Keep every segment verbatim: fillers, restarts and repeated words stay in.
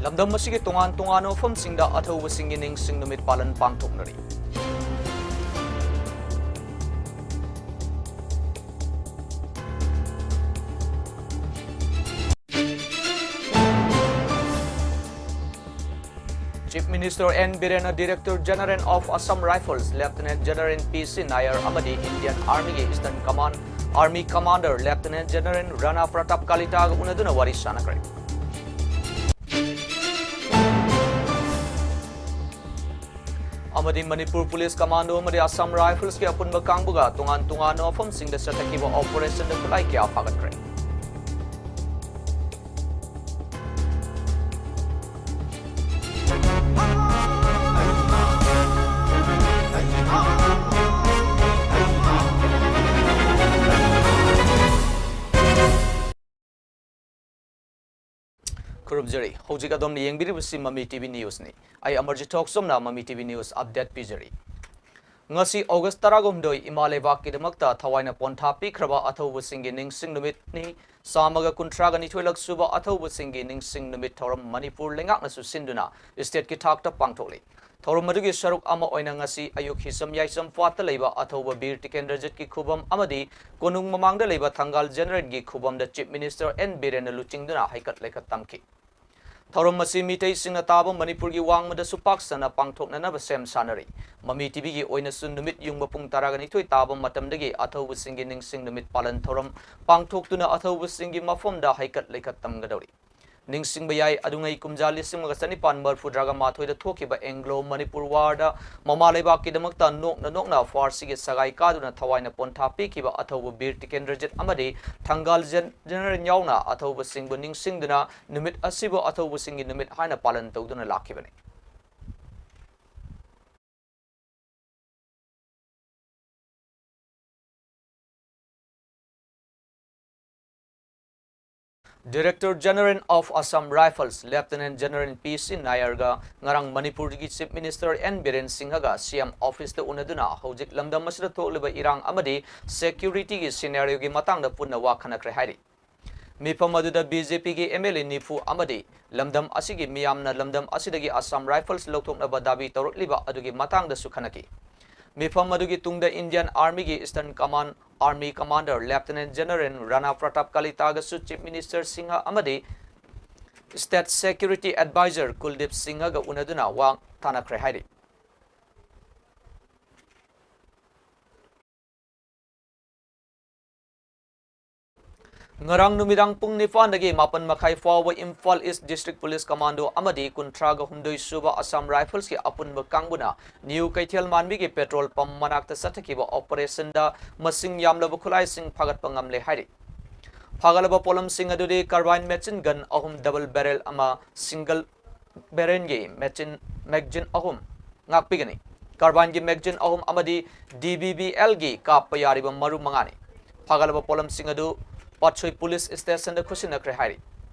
ꯂꯝꯗꯝ ꯑꯁꯤꯒꯤ ꯇꯣꯉꯥꯟ ꯇꯣꯉꯥꯟꯕ ꯃꯐꯝꯁꯤꯡꯗ ꯑꯊꯧꯕꯁꯤꯡꯒꯤ ꯅꯤꯡꯁꯤꯡ ꯅꯨꯃꯤꯠ ꯄꯥꯂꯟ ꯄꯥꯡꯊꯣꯛꯅꯔꯤ꯫ Chief Minister N Birena, Director General of Assam Rifles, Lieutenant General P C Nair ꯑꯃꯗꯤ Indian Army ꯒꯤ Eastern Command Army Commander Lieutenant General Rana Pratap Kalitaꯒ ꯎꯅꯗꯨꯅ ꯋꯥꯔꯤ ꯁꯥꯟꯅꯈ꯭ꯔꯦ꯫ ꯑꯃꯗꯤ ꯃꯅꯤꯄꯨꯔ ꯄꯨꯂꯤꯁ ꯀꯃꯥꯟꯗꯣ ꯑꯃꯗꯤ ꯑꯁꯥꯝ ꯔꯥꯏꯐꯜꯁꯀꯤ ꯑꯄꯨꯟꯕ ꯀꯥꯡꯕꯨꯒ ꯇꯣꯉꯥꯟ ꯇꯣꯉꯥꯟꯕ ꯃꯐꯝꯁꯤꯡꯗ ꯆꯠꯊꯈꯤꯕ ꯑꯣꯄꯔꯦꯁꯟꯗ ꯈꯨꯠꯂꯥꯏ ꯀꯌꯥ ꯐꯥꯒꯠꯈ꯭ꯔꯦ꯫ ꯈꯨꯔꯨꯝꯖꯔꯤ꯫ ꯍꯧꯖꯤꯛ ꯑꯗꯣꯝꯅ ꯌꯦꯡꯕꯤꯔꯤꯕꯁꯤ ꯃꯃꯤ ꯇꯤ ꯚꯤ ꯅ꯭ꯌꯨꯁꯅꯤ꯫ ꯑꯩ ꯑꯃꯔꯖꯤꯠ ꯊꯣꯛꯆꯣꯝꯅ ꯃꯃꯤ ꯇꯤ ꯚꯤ ꯅ꯭ꯌꯨꯁ ꯑꯞꯗꯦꯠ ꯄꯤꯖꯔꯤ꯫ ꯉꯁꯤ ꯑꯣꯒꯁ ꯇꯔꯥꯍꯨꯝꯗꯣꯏ, ꯏꯃꯥ ꯂꯩꯕꯥꯛꯀꯤꯗꯃꯛꯇ ꯊꯋꯥꯏꯅ ꯄꯣꯟꯊꯥ ꯄꯤꯈ꯭ꯔꯕ ꯑꯊꯧꯕꯁꯤꯡꯒꯤ ꯅꯤꯡꯁꯤꯡ ꯅꯨꯃꯤꯠꯅꯤ꯫ ꯆꯥꯝꯃꯒ ꯀꯨꯟꯊ꯭ꯔꯥꯒ ꯅꯤꯊꯣꯏꯂꯛ ꯁꯨꯕ ꯑꯊꯧꯕꯁꯤꯡꯒꯤ ꯅꯤꯡꯁꯤꯡ ꯅꯨꯃꯤꯠ ꯊꯧꯔꯝ ꯃꯅꯤꯄꯨꯔ ꯂꯩꯉꯥꯛꯅꯁꯨ ꯁꯤꯟꯗꯨꯅ ꯁ꯭ꯇꯦꯠꯀꯤ ꯊꯥꯛꯇ ꯄꯥꯡꯊꯣꯛꯂꯤ꯫ ꯊꯧꯔꯝ ꯑꯗꯨꯒꯤ ꯁꯔꯨꯛ ꯑꯃ ꯑꯣꯏꯅ ꯉꯁꯤ ꯑꯌꯨꯛ ꯍꯤꯖꯝ ꯌꯥꯏꯁꯝ ꯄꯥꯠꯇ ꯂꯩꯕ ꯑꯊꯧꯕ ꯕꯤꯔ ꯇꯤꯀꯦꯟꯗ꯭ꯔꯖꯤꯠꯀꯤ ꯈꯨꯕꯝ ꯑꯃꯗꯤ ꯀꯣꯅꯨꯡ ꯃꯃꯥꯡꯗ ꯂꯩꯕ ꯊꯪꯒꯥꯜ ꯖꯦꯅꯦꯔꯦꯜꯒꯤ ꯈꯨꯕꯝꯗ ꯆꯤꯐ ꯃꯤꯅꯤꯁꯇꯔ ꯑꯦꯟ ꯕꯤꯔꯦꯟꯅ ꯂꯨꯆꯤꯡꯗꯨꯅ ꯍꯩꯀꯠ ꯂꯩꯀꯠ ꯇꯝꯈꯤ꯫ ꯊꯧꯔꯝ ꯑꯁꯤ ꯃꯤꯇꯩꯁꯤꯡꯅ ꯇꯥꯕ ꯃꯅꯤꯄꯨꯔꯒꯤ ꯋꯥꯡꯃꯗꯁꯨ ꯄꯥꯛ ꯁꯟꯅ ꯄꯥꯡꯊꯣꯛꯅꯅꯕ ꯁꯦꯝ ꯁꯥꯅꯔꯤ꯫ ꯃꯃꯤ ꯇꯤ ꯚꯤꯒꯤ ꯑꯣꯏꯅꯁꯨ ꯅꯨꯃꯤꯠ ꯌꯨꯡꯕ ꯄꯨꯡ ꯇꯔꯥꯒ ꯅꯤꯊꯣꯏ ꯇꯥꯕ ꯃꯇꯝꯗꯒꯤ ꯑꯊꯧꯕꯁꯤꯡꯒꯤ ꯅꯤꯡꯁꯤꯡ ꯅꯨꯃꯤꯠ ꯄꯥꯂꯟ ꯊꯧꯔꯝ ꯄꯥꯡꯊꯣꯛꯇꯨꯅ ꯑꯊꯧꯕꯁꯤꯡꯒꯤ ꯃꯐꯝꯗ ꯍꯩꯀꯠ ꯂꯩꯀꯠ ꯇꯝꯒꯗꯧꯔꯤ꯫ ꯅꯤꯡꯁꯤꯡꯕ ꯌꯥꯏ, ꯑꯗꯨꯉꯩ ꯀꯨꯝꯖꯥ ꯂꯤꯁꯤꯡ ꯑꯃꯒ ꯆꯅꯤꯄꯥꯟ ꯃꯔꯤꯐꯨꯇꯔꯥꯒ ꯃꯥꯊꯣꯏꯗ ꯊꯣꯛꯈꯤꯕ ꯑꯦꯡꯒ꯭ꯂꯣ ꯃꯅꯤꯄꯨꯔ ꯋꯥꯔꯗ ꯃꯃꯥ ꯂꯩꯕꯥꯛꯀꯤꯗꯃꯛꯇ ꯅꯣꯛꯅ ꯅꯣꯛꯅ ꯐꯥꯔꯁꯤꯒꯤ ꯁꯒꯥꯏ ꯀꯥꯗꯨꯅ ꯊꯋꯥꯏꯅ ꯄꯣꯟꯊꯥ ꯄꯤꯈꯤꯕ ꯑꯊꯧꯕ ꯕꯤꯔ ꯇꯤꯀꯦꯟꯗ꯭ꯔꯖꯤꯠ ꯑꯃꯗꯤ ꯊꯪꯒꯥꯜ ꯖꯦꯟ-, ꯖꯦꯅꯦꯔꯦꯜ ꯌꯥꯎꯅ ꯑꯊꯧꯕꯁꯤꯡꯕꯨ ꯅꯤꯡꯁꯤꯡꯗꯨꯅ ꯅꯨꯃꯤꯠ ꯑꯁꯤꯕꯨ ꯑꯊꯧꯕꯁꯤꯡꯒꯤ ꯅꯨꯃꯤꯠ ꯍꯥꯏꯅ ꯄꯥꯂꯟ ꯇꯧꯗꯨꯅ ꯂꯥꯛꯈꯤꯕꯅꯤ꯫ Director General of Assam Rifles, Lieutenant General ꯄꯤ ꯁꯤ ꯅꯥꯌꯔꯒ ꯉꯔꯥꯡ ꯃꯅꯤꯄꯨꯔꯒꯤ ꯆꯤꯐ ꯃꯤꯅꯤꯁꯇꯔ ꯑꯦꯟ ꯕꯤꯔꯦꯟ ꯁꯤꯡꯍꯒ ꯁꯤ ꯑꯦꯝ ꯑꯣꯐꯤꯁꯇ ꯎꯅꯗꯨꯅ ꯍꯧꯖꯤꯛ ꯂꯝꯗꯝ ꯑꯁꯤꯗ ꯊꯣꯛꯂꯤꯕ ꯏꯔꯥꯡ ꯑꯃꯗꯤ ꯁꯦꯀ꯭ꯌꯨꯔꯤꯇꯤꯒꯤ ꯁꯤꯅꯦꯔꯤꯑꯣꯒꯤ ꯃꯇꯥꯡꯗ ꯄꯨꯟꯅ ꯋꯥ ꯈꯟꯅꯈ꯭ꯔꯦ ꯍꯥꯏꯔꯤ꯫ ꯃꯤꯐꯝ ꯑꯗꯨꯗ ꯕꯤ ꯖꯦ ꯄꯤꯒꯤ ꯑꯦꯝ ꯑꯦꯜ ꯑꯦ ꯅꯤꯐꯨ ꯑꯃꯗꯤ ꯂꯝꯗꯝ ꯑꯁꯤꯒꯤ ꯃꯤꯌꯥꯝꯅ ꯂꯝꯗꯝ ꯑꯁꯤꯗꯒꯤ ꯑꯁꯥꯝ ꯔꯥꯏꯐꯜꯁ ꯂꯧꯊꯣꯛꯅꯕ ꯗꯥꯕꯤ ꯇꯧꯔꯛꯂꯤꯕ ꯑꯗꯨꯒꯤ ꯃꯇꯥꯡꯗꯁꯨ ꯈꯟꯅꯈꯤ꯫ ꯃꯤꯐꯝ ꯑꯗꯨꯒꯤ ꯇꯨꯡꯗ ꯏꯟꯗꯤꯌꯟ ꯑꯥꯔꯃꯤꯒꯤ eastern command army commander lieutenant general Rana Pratap ꯀꯥꯂꯤꯇꯥꯒꯁꯨ ꯆꯤꯐ ꯃꯤꯅꯤꯁꯇꯔ ꯁꯤꯡꯍ ꯑꯃꯗꯤ ꯁ꯭ꯇꯦꯠ ꯁꯦꯀ꯭ꯌꯨꯔꯤꯇꯤ ꯑꯦꯗꯚꯥꯏꯖꯔ ꯀꯨꯜꯗꯤꯞ ꯁꯤꯡꯍꯒ ꯎꯅꯗꯨꯅ ꯋꯥ ꯇꯥꯅꯈ꯭ꯔꯦ ꯍꯥꯏꯔꯤ꯫ ꯉꯔꯥꯡ ꯅꯨꯃꯤꯗꯥꯡ ꯄꯨꯡ ꯅꯤꯄꯥꯟꯗꯒꯤ ꯃꯥꯄꯟ ꯃꯈꯥꯏ ꯐꯥꯎꯕ ꯏꯝꯐꯥꯜ ꯏꯁ ꯗꯤꯁꯇ꯭ꯔꯤꯛ ꯄꯨꯂꯤꯁ ꯀꯃꯥꯟꯗꯣ ꯑꯃꯗꯤ ꯀꯨꯟꯊ꯭ꯔꯥꯒ ꯍꯨꯝꯗꯣꯏ ꯁꯨꯕ ꯑꯁꯥꯝ ꯔꯥꯏꯐꯜꯁꯀꯤ ꯑꯄꯨꯟꯕ ꯀꯥꯡꯕꯨꯅ ꯅ꯭ꯌꯨ ꯀꯩꯊꯦꯜ ꯃꯥꯟꯕꯤꯒꯤ ꯄꯦꯇ꯭ꯔꯣꯜ ꯄꯝ ꯃꯅꯥꯛꯇ ꯆꯠꯊꯈꯤꯕ ꯑꯣꯄꯔꯦꯁꯟꯗ ꯃꯁꯤꯡ ꯌꯥꯝꯂꯕ ꯈꯨꯠꯂꯥꯏꯁꯤꯡ ꯐꯥꯒꯠꯄ ꯉꯝꯂꯦ ꯍꯥꯏꯔꯤ꯫ ꯐꯥꯒꯠꯂꯕ ꯄꯣꯠꯂꯝꯁꯤꯡ ꯑꯗꯨꯗꯤ ꯀꯥꯔꯕꯥꯏꯟ ꯃꯦꯆꯤꯟ ꯒꯟ ꯑꯍꯨꯝ, ꯗꯕꯜ ꯕꯦꯔꯦꯜ ꯑꯃ, ꯁꯤꯡꯒꯜ ꯕꯦꯔꯦꯜꯒꯤ ꯃꯦꯆꯤꯟ, ꯃꯦꯒꯖꯤꯟ ꯑꯍꯨꯝ ꯉꯥꯛꯄꯤꯒꯅꯤ꯫ ꯀꯥꯔꯕꯥꯏꯟꯒꯤ ꯃꯦꯒꯖꯤꯟ ꯑꯍꯨꯝ ꯑꯃꯗꯤ ꯗꯤ ꯕꯤ ꯕꯤ ꯑꯦꯜꯒꯤ ꯀꯥꯞꯄ ꯌꯥꯔꯤꯕ ꯃꯔꯨ ꯃꯉꯥꯅꯤ꯫ ꯐꯥꯒꯠꯂꯕ ꯄꯣꯠꯂꯝꯁꯤꯡ ꯑꯗꯨ ꯄꯥꯠꯁꯣꯏ ꯄꯨꯂꯤꯁ ꯁ꯭ꯇꯦꯁꯟꯗ ꯈꯨꯠꯁꯤꯟꯅꯈ꯭ꯔꯦ ꯍꯥꯏꯔꯤ꯫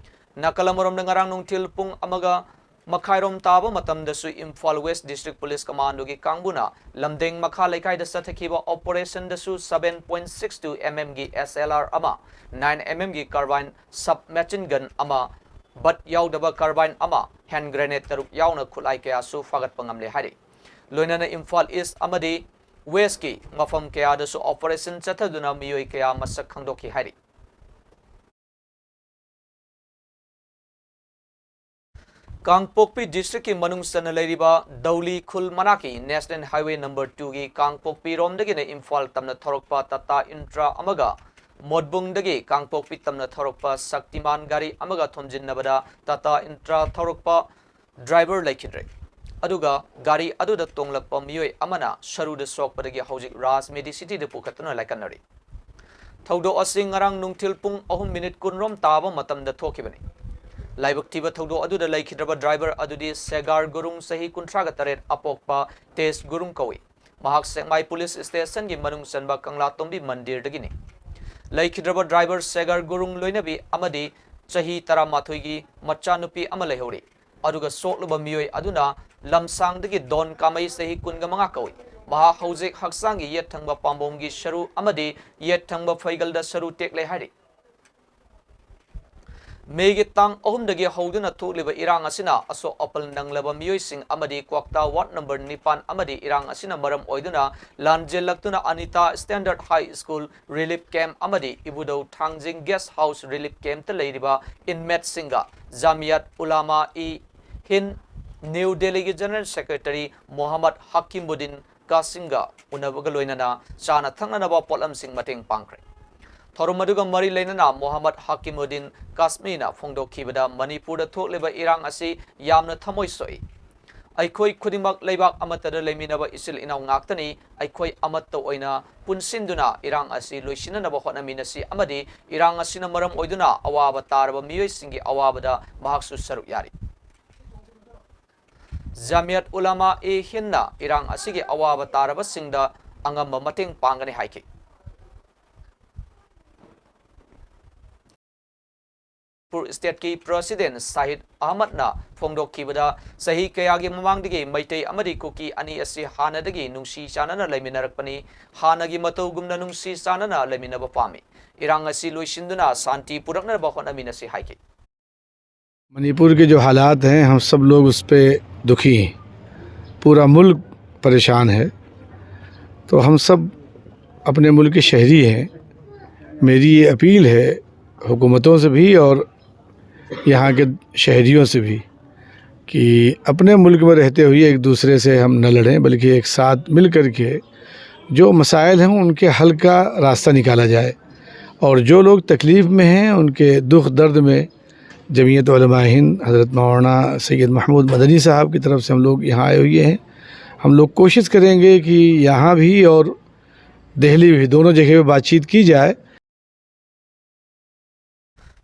ꯅꯥꯀꯜ ꯑꯃꯔꯣꯝꯗ, ꯉꯔꯥꯡ ꯅꯨꯡꯊꯤꯜ ꯄꯨꯡ ꯑꯃꯒ ꯃꯈꯥꯏꯔꯣꯝ ꯇꯥꯕ ꯃꯇꯝꯗꯁꯨ ꯏꯝꯐꯥꯜ ꯋꯦꯁ ꯗꯤꯁꯇ꯭ꯔꯤꯛ ꯄꯨꯂꯤꯁ ꯀꯃꯥꯟꯗꯣꯒꯤ ꯀꯥꯡꯕꯨꯅ ꯂꯝꯗꯦꯡ ꯃꯈꯥ ꯂꯩꯀꯥꯏꯗ ꯆꯠꯊꯈꯤꯕ ꯑꯣꯄꯔꯦꯁꯟꯗꯁꯨ seven point six two M M ꯒꯤ S L R ꯑꯃ, nine M M ꯒꯤ ꯀꯥꯔꯕꯥꯏꯟ ꯁꯕ ꯃꯦꯆꯤꯟ ꯒꯟ ꯑꯃ, ꯕꯠ ꯌꯥꯎꯗꯕ ꯀꯥꯔꯕꯥꯏꯟ ꯑꯃ, ꯍꯦꯟ ꯒ꯭ꯔꯦꯅꯦꯗ ꯇꯔꯨꯛ ꯌꯥꯎꯅ ꯈꯨꯠꯂꯥꯏ ꯀꯌꯥꯁꯨ ꯐꯥꯒꯠꯄ ꯉꯝꯂꯦ ꯍꯥꯏꯔꯤ꯫ ꯂꯣꯏꯅꯅ ꯏꯝꯐꯥꯜ ꯏꯁ ꯑꯃꯗꯤ ꯋꯦꯁꯀꯤ ꯃꯐꯝ ꯀꯌꯥꯗꯁꯨ ꯑꯣꯄꯔꯦꯁꯟ ꯆꯠꯊꯗꯨꯅ ꯃꯤꯑꯣꯏ ꯀꯌꯥ ꯃꯁꯛ ꯈꯪꯗꯣꯛꯈꯤ ꯍꯥꯏꯔꯤ꯫ ꯀꯥꯡꯄꯣꯛꯄꯤ ꯗꯤꯁꯇ꯭ꯔꯤꯛꯀꯤ ꯃꯅꯨꯡ ꯆꯟꯅ ꯂꯩꯔꯤꯕ ꯗꯧꯂꯤ ꯈꯨꯜ ꯃꯅꯥꯛꯀꯤ ꯅꯦꯁꯅꯦꯜ ꯍꯥꯏꯋꯦ ꯅꯝꯕꯔ ꯇꯨꯒꯤ ꯀꯥꯡꯄꯣꯛꯄꯤꯔꯣꯝꯗꯒꯤꯅ ꯏꯝꯐꯥꯜ ꯇꯝꯅ ꯊꯧꯔꯛꯄ ꯇꯥꯇꯥ ꯏꯟꯇ꯭ꯔꯥ ꯑꯃꯒ ꯃꯣꯠꯕꯨꯡꯗꯒꯤ ꯀꯥꯡꯄꯣꯛꯄꯤ ꯇꯝꯅ ꯊꯧꯔꯛꯄ ꯁꯛꯇꯤꯃꯥꯟ ꯒꯥꯔꯤ ꯑꯃꯒ ꯊꯣꯝꯖꯤꯟꯅꯕꯗ ꯇꯥꯇꯥ ꯏꯟꯇ꯭ꯔꯥ ꯊꯧꯔꯛꯄ ꯗ꯭ꯔꯥꯏꯚꯔ ꯂꯩꯈꯤꯗ꯭ꯔꯦ꯫ ꯑꯗꯨꯒ ꯒꯥꯔꯤ ꯑꯗꯨꯗ ꯇꯣꯡꯂꯛꯄ ꯃꯤꯑꯣꯏ ꯑꯃꯅ ꯁꯔꯨꯗ ꯁꯣꯛꯄꯗꯒꯤ ꯍꯧꯖꯤꯛ ꯔꯥꯖ ꯃꯦꯗꯤꯁꯤꯇꯤꯗ ꯄꯨꯈꯠꯇꯨꯅ ꯂꯥꯏꯀꯠꯅꯔꯤ꯫ ꯊꯧꯗꯣꯛ ꯑꯁꯤ ꯉꯔꯥꯡ ꯅꯨꯡꯊꯤꯜ ꯄꯨꯡ ꯑꯍꯨꯝ ꯃꯤꯅꯤꯠ ꯀꯨꯟꯔꯣꯝ ꯇꯥꯕ ꯃꯇꯝꯗ ꯊꯣꯛꯈꯤꯕꯅꯤ꯫ ꯂꯥꯏꯕꯛ ꯊꯤꯕ ꯊꯧꯗꯣꯛ ꯑꯗꯨꯗ ꯂꯩꯈꯤꯗ꯭ꯔꯕ ꯗ꯭ꯔꯥꯏꯚꯔ ꯑꯗꯨꯗꯤ ꯁꯦꯒꯥꯔ ꯒꯨꯔꯨꯡ, ꯆꯍꯤ ꯀꯨꯟꯊ꯭ꯔꯥꯒ ꯇꯔꯦꯠ, ꯑꯄꯣꯛꯄ ꯇꯦꯖ ꯒꯨꯔꯨꯡ ꯀꯧꯏ꯫ ꯃꯍꯥꯛ ꯁꯦꯛꯃꯥꯏ ꯄꯨꯂꯤꯁ ꯁ꯭ꯇꯦꯁꯟꯒꯤ ꯃꯅꯨꯡ ꯆꯟꯕ ꯀꯪꯂꯥꯇꯣꯝꯕꯤ ꯃꯟꯗꯤꯔꯗꯒꯤꯅꯤ꯫ ꯂꯩꯈꯤꯗ꯭ꯔꯕ ꯗ꯭ꯔꯥꯏꯚꯔ ꯁꯦꯒꯥꯔ ꯒꯨꯔꯨꯡ ꯂꯣꯏꯅꯕꯤ ꯑꯃꯗꯤ ꯆꯍꯤ ꯇꯔꯥꯃꯥꯊꯣꯏꯒꯤ ꯃꯆꯥꯅꯨꯄꯤ ꯑꯃ ꯂꯩꯍꯧꯔꯤ꯫ ꯑꯗꯨꯒ ꯁꯣꯛꯂꯨꯕ ꯃꯤꯑꯣꯏ ꯑꯗꯨꯅ ꯂꯝꯁꯥꯡꯗꯒꯤ ꯗꯣꯟ ꯀꯥꯃꯩ, ꯆꯍꯤ ꯀꯨꯟꯒ ꯃꯉꯥ ꯀꯧꯏ꯫ ꯃꯍꯥꯛ ꯍꯧꯖꯤꯛ ꯍꯛꯆꯥꯡꯒꯤ ꯌꯦꯠ ꯊꯪꯕ ꯄꯥꯝꯕꯣꯝꯒꯤ ꯁꯔꯨ ꯑꯃꯗꯤ ꯌꯦꯠ ꯊꯪꯕ ꯐꯩꯒꯜꯗ ꯁꯔꯨ ꯇꯦꯛꯂꯦ ꯍꯥꯏꯔꯤ꯫ ꯃꯦꯒꯤ ꯇꯥꯡ ꯑꯍꯨꯝꯗꯒꯤ ꯍꯧꯗꯨꯅ ꯊꯣꯛꯂꯤꯕ ꯏꯔꯥꯡ ꯑꯁꯤꯅ ꯑꯁꯣꯛ ꯑꯄꯜ ꯅꯪꯂꯕ ꯃꯤꯑꯣꯏꯁꯤꯡ ꯑꯃꯗꯤ ꯀ꯭ꯋꯥꯛꯇꯥ ꯋꯥꯔꯗ ꯅꯝꯕꯔ ꯅꯤꯄꯥꯟ ꯑꯃꯗꯤ ꯏꯔꯥꯡ ꯑꯁꯤꯅ ꯃꯔꯝ ꯑꯣꯏꯗꯨꯅ ꯂꯥꯟꯖꯦꯜꯂꯛꯇꯨꯅ ꯑꯅꯤꯇꯥ standard high school relief camp ꯑꯃꯗꯤ Ibudhou Thangjing guest house relief ꯀꯦꯝꯞꯇ ꯂꯩꯔꯤꯕ ꯏꯟꯃꯦꯠꯁꯤꯡꯒ ꯖꯥꯃꯤꯌꯥꯠ ꯎꯂꯥꯃꯥ ꯏ ꯍꯤꯟ ꯅ꯭ꯌꯨ ꯗꯦꯜꯂꯤꯒꯤ ꯖꯦꯅꯔꯦꯜ ꯁꯦꯀ꯭ꯔꯦꯇꯔꯤ ꯃꯣꯍꯝꯃꯗ ꯍꯥꯀꯤꯃꯨꯗꯤꯟ ꯀꯥꯁꯤꯝꯒ ꯎꯅꯕꯒ ꯂꯣꯏꯅꯅ ꯆꯥꯅ ꯊꯛꯅꯅꯕ ꯄꯣꯠꯂꯝꯁꯤꯡ ꯃꯇꯦꯡ ꯄꯥꯡꯈ꯭ꯔꯦ꯫ ꯊꯧꯔꯝ ꯑꯗꯨꯒ ꯃꯔꯤ ꯂꯩꯅꯅ ꯃꯣꯍꯝꯃꯗ ꯍꯥꯀꯤꯃꯨꯗꯤꯟ ꯀꯥꯁꯃꯤꯅ ꯐꯣꯡꯗꯣꯛꯈꯤꯕꯗ, ꯃꯅꯤꯄꯨꯔꯗ ꯊꯣꯛꯂꯤꯕ ꯏꯔꯥꯡ ꯑꯁꯤ ꯌꯥꯝꯅ ꯊꯃꯣꯏ ꯁꯣꯛꯏ꯫ ꯑꯩꯈꯣꯏ ꯈꯨꯗꯤꯡꯃꯛ ꯂꯩꯕꯥꯛ ꯑꯃꯠꯇꯗ ꯂꯩꯃꯤꯟꯅꯕ ꯏꯆꯤꯜ ꯏꯅꯥꯎ ꯉꯥꯛꯇꯅꯤ꯫ ꯑꯩꯈꯣꯏ ꯑꯃꯠꯇ ꯑꯣꯏꯅ ꯄꯨꯟꯁꯤꯟꯗꯨꯅ ꯏꯔꯥꯡ ꯑꯁꯤ ꯂꯣꯏꯁꯤꯟꯅꯅꯕ ꯍꯣꯠꯅꯃꯤꯟꯅꯁꯤ ꯑꯃꯗꯤ ꯏꯔꯥꯡ ꯑꯁꯤꯅ ꯃꯔꯝ ꯑꯣꯏꯗꯨꯅ ꯑꯋꯥꯕ ꯇꯥꯔꯕ ꯃꯤꯑꯣꯏꯁꯤꯡꯒꯤ ꯑꯋꯥꯕꯗ ꯃꯍꯥꯛꯁꯨ ꯁꯔꯨꯛ ꯌꯥꯔꯤ꯫ ꯖꯥꯃꯤꯌꯠ ꯎꯂꯥꯃꯥ ꯏ ꯍꯤꯟꯅ ꯏꯔꯥꯡ ꯑꯁꯤꯒꯤ ꯑꯋꯥꯕ ꯇꯥꯔꯕꯁꯤꯡꯗ ꯑꯉꯝꯕ ꯃꯇꯦꯡ ꯄꯥꯡꯒꯅꯤ ꯍꯥꯏꯈꯤ꯫ ꯃꯅꯤꯄꯨꯔ ꯁ꯭ꯇꯦꯠꯀꯤ ꯄ꯭ꯔꯁꯤꯗꯦꯟ ꯁꯥꯍꯤꯗ ꯑꯍꯃꯗꯅ ꯐꯣꯡꯗꯣꯛꯈꯤꯕꯗ, ꯆꯍꯤ ꯀꯌꯥꯒꯤ ꯃꯃꯥꯡꯗꯒꯤ ꯃꯩꯇꯩ ꯑꯃꯗꯤ ꯀꯨꯀꯤ ꯑꯅꯤ ꯑꯁꯤ ꯍꯥꯟꯅꯗꯒꯤ ꯅꯨꯡꯁꯤ ꯆꯥꯟꯅꯅ ꯂꯩꯃꯤꯟꯅꯔꯛꯄꯅꯤ꯫ ꯍꯥꯟꯅꯒꯤ ꯃꯇꯧꯒꯨꯝꯅ ꯅꯨꯡꯁꯤ ꯆꯥꯟꯅꯅ ꯂꯩꯃꯤꯟꯅꯕ ꯄꯥꯝꯃꯤ꯫ ꯏꯔꯥꯡ ꯑꯁꯤ ꯂꯣꯏꯁꯤꯟꯗꯨꯅ ꯁꯥꯟꯇꯤ ꯄꯨꯔꯛꯅꯕ ꯍꯣꯠꯅꯃꯤꯟꯅꯁꯤ ꯍꯥꯏꯈꯤ꯫ मणिपुर के जो हालात हैं, हम सब लोग उस पे दुखी हैं। पूरा मुल्क परेशान है। तो हम सब अपने मुल्क के शहरी हैं। मेरी ये अपील है हुकूमतों से भी और यहाँ के शहरियों से भी कि अपने मुल्क में रहते हुए एक दूसरे से हम न लड़ें, बल्कि एक साथ मिल कर के जो मसाइल हैं, उनके हल का रास्ता निकाला जाए। और जो लोग तकलीफ़ में हैं, उनके दुख दर्द में जमीयत उलमा हिंद, हज़रत मौलाना सैयद महमूद मदनी साहब की तरफ से हम लोग यहाँ आए हुए हैं। हम लोग कोशिश करेंगे कि यहाँ भी और दिल्ली भी, दोनों जगह पे बातचीत की जाए।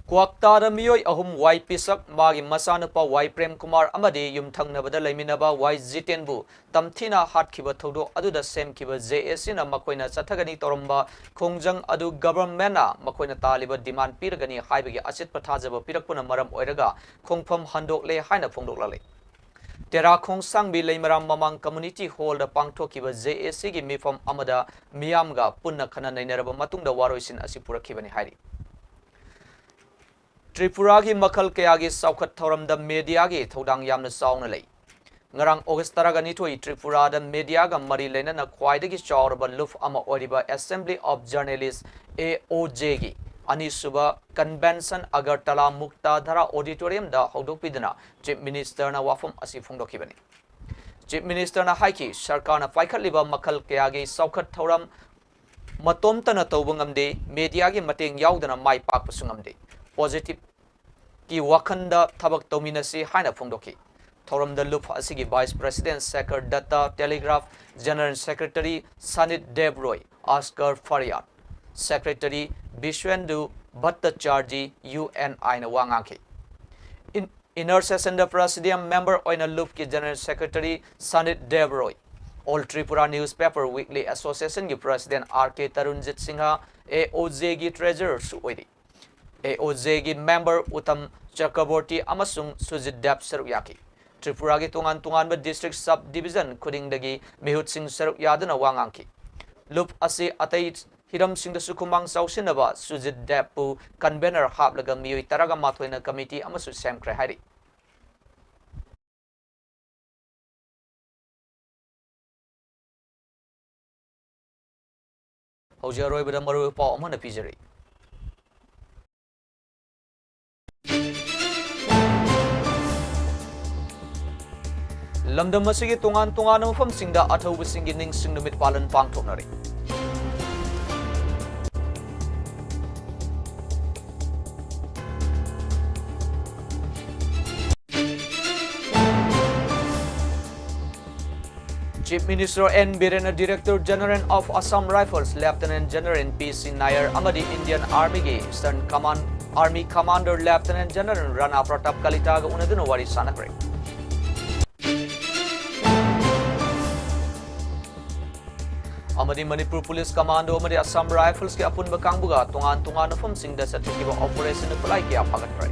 ꯀ꯭ꯋꯥꯛꯇꯥꯗ ꯃꯤꯑꯣꯏ ꯑꯍꯨꯝ ꯋꯥꯏ ꯄꯤꯁꯛ, ꯃꯥꯒꯤ ꯃꯆꯥꯅꯨꯄꯥ ꯋꯥꯏ ꯄ꯭ꯔꯦꯝ ꯀꯨꯃꯥꯔ ꯑꯃꯗꯤ ꯌꯨꯝꯊꯪꯅꯕꯗ ꯂꯩꯃꯤꯟꯅꯕ ꯋꯥꯏ ꯖꯤꯇꯦꯟꯕꯨ ꯇꯝꯊꯤꯅ ꯍꯥꯠꯈꯤꯕ ꯊꯧꯗꯣꯛ ꯑꯗꯨꯗ ꯁꯦꯝꯈꯤꯕ ꯖꯦ ꯑꯦ ꯁꯤꯅ ꯃꯈꯣꯏꯅ ꯆꯠꯊꯒꯅꯤ ꯇꯧꯔꯝꯕ ꯈꯣꯡꯖꯪ ꯑꯗꯨ ꯒꯚꯔꯟꯃꯦꯟꯠꯅ ꯃꯈꯣꯏꯅ ꯇꯥꯜꯂꯤꯕ ꯗꯤꯃꯥꯟ ꯄꯤꯔꯒꯅꯤ ꯍꯥꯏꯕꯒꯤ ꯑꯆꯦꯠꯄ ꯊꯥꯖꯕ ꯄꯤꯔꯛꯄꯅ ꯃꯔꯝ ꯑꯣꯏꯔꯒ ꯈꯣꯡꯐꯝ ꯍꯟꯗꯣꯛꯂꯦ ꯍꯥꯏꯅ ꯐꯣꯡꯗꯣꯛꯂꯛꯂꯤ꯫ ꯇꯦꯔꯥ ꯈꯣꯡꯁꯥꯡꯕꯤ ꯂꯩꯃꯔꯥꯝ ꯃꯃꯥꯡ ꯀꯝꯃ꯭ꯌꯨꯅꯤꯇꯤ ꯍꯣꯜꯗ ꯄꯥꯡꯊꯣꯛꯈꯤꯕ ꯖꯦ ꯑꯦ ꯁꯤꯒꯤ ꯃꯤꯐꯝ ꯑꯃꯗ ꯃꯤꯌꯥꯝꯒ ꯄꯨꯟꯅ ꯈꯟꯅ ꯅꯩꯅꯔꯕ ꯃꯇꯨꯡꯗ ꯋꯥꯔꯣꯏꯁꯤꯟ ꯑꯁꯤ ꯄꯨꯔꯛꯈꯤꯕꯅꯤ ꯍꯥꯏꯔꯤ꯫ ꯇ꯭ꯔꯤꯄꯨꯔꯥꯒꯤ ꯃꯈꯜ ꯀꯌꯥꯒꯤ ꯆꯥꯎꯈꯠ ꯊꯧꯔꯝꯗ ꯃꯦꯗꯤꯌꯥꯒꯤ ꯊꯧꯗꯥꯡ ꯌꯥꯝꯅ ꯆꯥꯎꯅ ꯂꯩ꯫ ꯉꯔꯥꯡ ꯑꯣꯒꯁ ꯇꯔꯥꯒ ꯅꯤꯊꯣꯏ ꯇ꯭ꯔꯤꯄꯨꯔꯥꯗ ꯃꯦꯗꯤꯌꯥꯒ ꯃꯔꯤ ꯂꯩꯅꯅ ꯈ꯭ꯋꯥꯏꯗꯒꯤ ꯆꯥꯎꯔꯕ ꯂꯨꯞ ꯑꯃ ꯑꯣꯏꯔꯤꯕ Assembly of Journalists, A O J ꯒꯤ ꯑꯅꯤꯁꯨꯕ convention ꯑꯒꯔꯇꯂꯥ ꯃꯨꯛꯇꯥꯙꯥꯔꯥ auditorium ꯗ ꯍꯧꯗꯣꯛꯄꯤꯗꯨꯅ Chief Minister ꯅ ꯋꯥꯐꯝ ꯑꯁꯤ ꯐꯣꯡꯗꯣꯛꯈꯤꯕꯅꯤ꯫ Chief Minister ꯅ ꯍꯥꯏꯈꯤ, ꯁꯔꯀꯥꯔꯅ ꯄꯥꯏꯈꯠꯂꯤꯕ ꯃꯈꯜ ꯀꯌꯥꯒꯤ ꯆꯥꯎꯈꯠ ꯊꯧꯔꯝ ꯃꯇꯣꯝꯇꯅ ꯇꯧꯕ ꯉꯝꯗꯦ, ꯃꯦꯗꯤꯌꯥꯒꯤ ꯃꯇꯦꯡ ꯌꯥꯎꯗꯅ ꯃꯥꯏ ꯄꯥꯛꯄꯁꯨ ꯉꯝꯗꯦ꯫ Positive ꯀꯤ ꯋꯥꯈꯜꯗ ꯊꯕꯛ ꯇꯧꯃꯤꯟꯅꯁꯤ ꯍꯥꯏꯅ ꯐꯣꯡꯗꯣꯛꯈꯤ꯫ ꯊꯧꯔꯝꯗ ꯂꯨꯞ ꯑꯁꯤꯒꯤ Vice President Sekhar Datta, Telegraph General Secretary ꯁꯥꯅꯤꯠ Dev Roy, Asgar ꯐꯔꯤꯌꯥꯗ, Secretary ꯕꯤꯁ꯭ꯋꯦꯟꯗꯨ ꯚꯠꯇꯆꯥꯔꯖꯤ, U N I ꯅ ꯋꯥ ꯉꯥꯡꯈꯤ꯫ In-, Inner Session the Presidium Member ꯑꯣꯏꯅ ꯂꯨꯞꯀꯤ General Secretary ꯁꯥꯅꯤꯠ ꯗꯦꯕ ꯔꯣꯏ, All Tripura Newspaper Weekly Association ꯒꯤ President R K ꯇꯔꯨꯟꯖꯤꯠ Singh, A O J ꯒꯤ Treasurer ꯁꯨ ꯑꯣꯏꯔꯤ꯫ A O J ꯒꯤ member Uttam ꯆꯀ꯭ꯔꯕꯣꯔꯇꯤ ꯑꯃꯁꯨꯡ ꯁꯨꯖꯤꯠ ꯗꯦꯕ ꯁꯔꯨꯛ ꯌꯥꯈꯤ꯫ ꯇ꯭ꯔꯤꯄꯨꯔꯥꯒꯤ ꯇꯣꯉꯥꯟ ꯇꯣꯉꯥꯟꯕ district sub division ꯈꯨꯗꯤꯡꯗꯒꯤ ꯃꯤꯍꯨꯠꯁꯤꯡ ꯁꯔꯨꯛ ꯌꯥꯗꯨꯅ ꯋꯥ ꯉꯥꯡꯈꯤ꯫ ꯂꯨꯞ ꯑꯁꯤ ꯑꯇꯩ ꯍꯤꯔꯝꯁꯤꯡꯗꯁꯨ ꯈꯨꯃꯥꯡ ꯆꯥꯎꯁꯤꯟꯅꯕ ꯁꯨꯖꯤꯠ ꯗꯦꯕꯄꯨ convener ꯍꯥꯞꯂꯒ ꯃꯤꯑꯣꯏ ꯇꯔꯥꯒ ꯃꯥꯊꯣꯏꯅ committee ꯑꯃꯁꯨ ꯁꯦꯝꯈ꯭ꯔꯦ ꯍꯥꯏꯔꯤ꯫ ꯍꯧꯖꯤꯛ ꯑꯔꯣꯏꯕꯗ ꯃꯔꯨꯑꯣꯏꯕ ꯄꯥꯎ ꯑꯃꯅ ꯄꯤꯖꯔꯤ꯫ ꯂꯝꯗꯝ ꯑꯁꯤꯒꯤ ꯇꯣꯉꯥꯟ ꯇꯣꯉꯥꯟꯕ ꯃꯐꯝꯁꯤꯡꯗ ꯑꯊꯧꯕꯁꯤꯡꯒꯤ ꯅꯤꯡꯁꯤꯡ ꯅꯨꯃꯤꯠ ꯄꯥꯂꯟ ꯄꯥꯡꯊꯣꯛꯅꯔꯤ꯫ Chief Minister N Birena, Director General of Assam Rifles, Lieutenant General P C Nair ꯑꯃꯗꯤ Indian Army ꯒꯤ Eastern Command Army Commander Lieutenant General Rana Pratap Kalitaꯒ ꯎꯅꯗꯨꯅ ꯋꯥꯔꯤ ꯁꯥꯟꯅꯈ꯭ꯔꯦ꯫ ꯑꯃꯗꯤ ꯃꯅꯤꯄꯨꯔ Police Commando ꯑꯃꯗꯤ Assam Rifles ꯀꯤ ꯑꯄꯨꯟꯕ ꯀꯥꯡꯕꯨꯒ ꯇꯣꯉꯥꯟ ꯇꯣꯉꯥꯟꯕ ꯃꯐꯝꯁꯤꯡꯗ ꯆꯠꯊꯈꯤꯕ operation ꯗ ꯈꯨꯠꯂꯥꯏ ꯀꯌꯥ ꯐꯥꯒꯠꯈ꯭ꯔꯦ꯫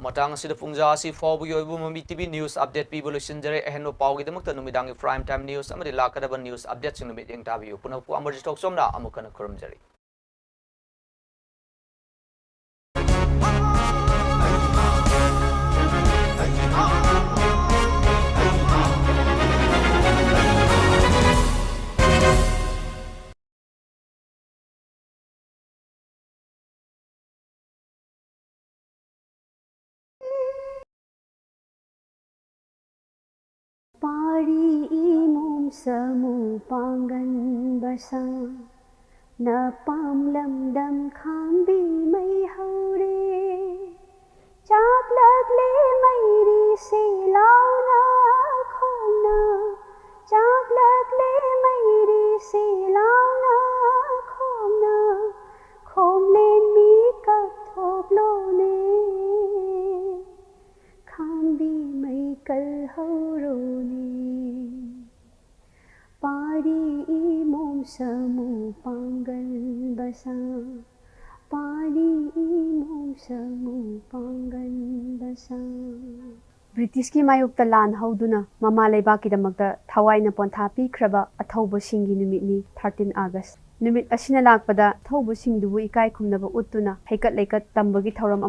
ꯃꯇꯥꯡ ꯑꯁꯤꯗ ꯄꯨꯡꯖꯥ ꯑꯁꯤ ꯐꯥꯎꯕꯒꯤ ꯑꯣꯏꯕ ꯃꯃꯤ ꯇꯤꯚꯤ ꯅ꯭ꯌꯨꯁ ꯑꯞꯗꯦꯠ ꯄꯤꯕ ꯂꯣꯏꯁꯤꯟꯖꯔꯦ꯫ ꯑꯍꯦꯟꯕ ꯄꯥꯎꯒꯤꯗꯃꯛꯇ ꯅꯨꯃꯤꯗꯥꯡꯒꯤ ꯄ꯭ꯔꯥꯏꯝ ꯇꯥꯏꯝ ꯅ꯭ꯌꯨꯁ ꯑꯃꯗꯤ ꯂꯥꯛꯀꯗꯕ ꯅ꯭ꯌꯨꯁ ꯑꯞꯗꯦꯠꯁꯤꯡꯗ ꯃꯤꯠꯌꯦꯡ ꯇꯥꯕꯤꯌꯨ꯫ ꯄꯨꯝꯅꯃꯛꯄꯨ ꯑꯃꯔꯖꯤꯠ ꯊꯣꯛꯆꯣꯝꯅ ꯑꯃꯨꯛ ꯍꯟꯅ ꯈꯨꯔꯨꯝꯖꯔꯤ꯫ ꯄꯥꯔꯤ ꯏꯃꯣꯝ ꯁꯥꯃꯨ ꯄꯥꯡꯒꯟ ꯕꯁꯥ, ꯅꯄꯥꯝ ꯂꯝꯗꯝ ꯈꯥꯝꯕꯤ ꯃꯩ ꯍꯧꯔꯦ꯫ ꯆꯥꯛꯂꯛꯂꯦ ꯃꯩꯔꯤꯁꯦ ꯂꯥꯎꯅ ꯈꯣꯡꯅ, ꯆꯥꯛꯂꯛꯂꯦ ꯃꯩꯔꯤꯁꯦ ꯂꯥꯎꯅ ꯈꯣꯡꯅ, ꯈꯣꯝꯂꯦꯟ ꯃꯤ ꯀꯞꯊꯣꯛꯂꯣꯅꯦ꯫ ꯈꯥꯝꯕꯤ ꯃꯩ ꯀꯜꯍꯧꯔꯣꯅꯦ꯫ ꯄꯥꯔꯤ ꯏꯃꯣꯝ ꯁꯥꯃꯨ ꯄꯥꯡꯒꯟ ꯕꯁꯥ, ꯄꯥꯔꯤ ꯏꯃꯣꯝ ꯁꯥꯃꯨ ꯄꯥꯡꯒꯟ ꯕꯁꯥ꯫ ꯕ꯭ꯔꯤꯇꯤꯁꯀꯤ ꯃꯥꯌꯣꯛꯇ ꯂꯥꯟ ꯍꯧꯗꯨꯅ ꯃꯃꯥ ꯂꯩꯕꯥꯛꯀꯤꯗꯃꯛꯇ ꯊꯋꯥꯏꯅ ꯄꯣꯟꯊꯥ ꯄꯤꯈ꯭ꯔꯕ ꯑꯊꯧꯕꯁꯤꯡꯒꯤ ꯅꯨꯃꯤꯠꯅꯤ ꯊꯥꯔꯇꯤꯟ ꯑꯥꯒꯁ꯫ ꯅꯨꯃꯤꯠ ꯑꯁꯤꯅ ꯂꯥꯛꯄꯗ ꯑꯊꯧꯕꯁꯤꯡꯗꯨꯕꯨ ꯏꯀꯥꯏ ꯈꯨꯝꯅꯕ ꯎꯠꯇꯨꯅ ꯍꯩꯀꯠ ꯂꯩꯀꯠ ꯇꯝꯕꯒꯤ ꯊꯧꯔꯝ